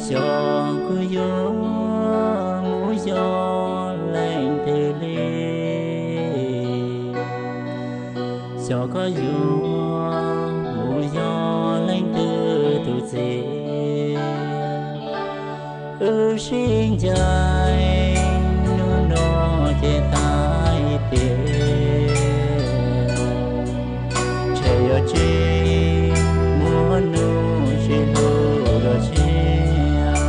Xyov koj yuav mus yog leej twg li, xyov koj yuav mus yog leej twg tus txiv. Wb sib ncaim hnub no ces tag tiag, ntshe yuav tsis muaj hnub sib hlub dua tshiab.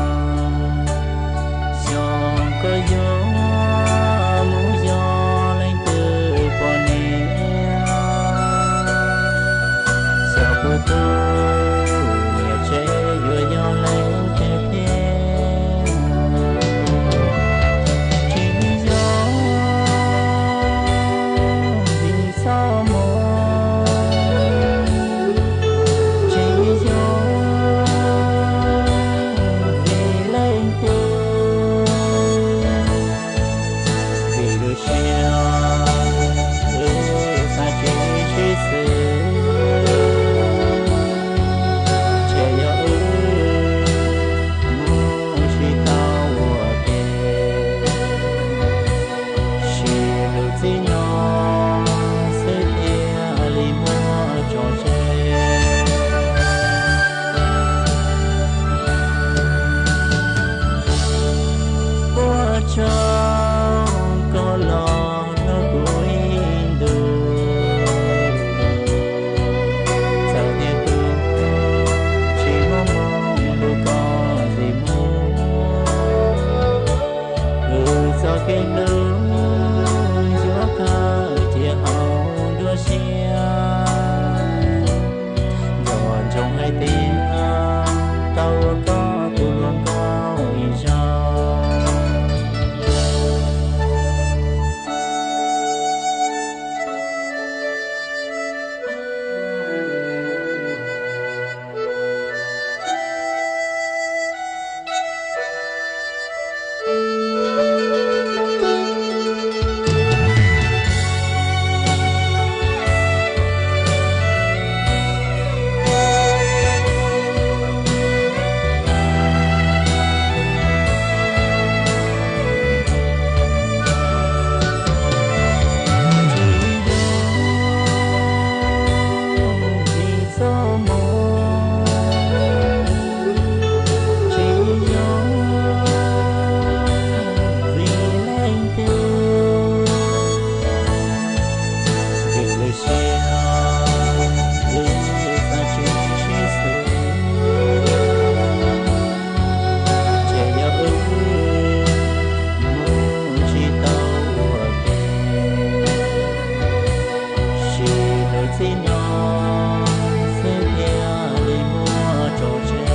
Xyov koj yuav mus yog leej twg poj niam, xyov kuv tus niam tsev yuav yog leej twg thiab. Tsis yog vim txoj hmoo, tsis yog vim leej twg, vim lub siab wb xav tsis sib xws, ces yog wb mus tsis tau ua ke, sim lub txij no xwb thiaj li muaj tso tseg. Ua tsaug koj los hlub kuv ib ntus, txawm tias kuv tsis muaj hmoo hlub koj ntxiv mus, kuv txoj kev hlub yuav kawg cia hauv nruab siab. Nco ntsoov hais tias tau ua koj tus hluas nkauj ib zaug. Tsis yog vim txoj hmoo, tsis yog vim leej twg, vim lub siab wb xav tsis sib xws, ces yog wb mus tsis tau ua ke, sim lub txij no xwb thiaj li muaj tso tseg.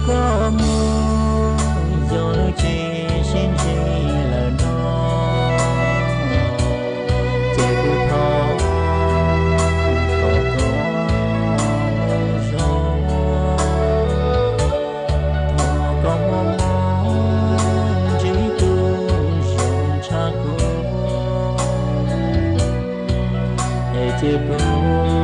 Koj mus yog wb tsis sib ntsib lawm no, ces kuv thov kom koj mus zoo, thov koj muaj mob ntsib kuv zoo tshaj kuv, es cia kuv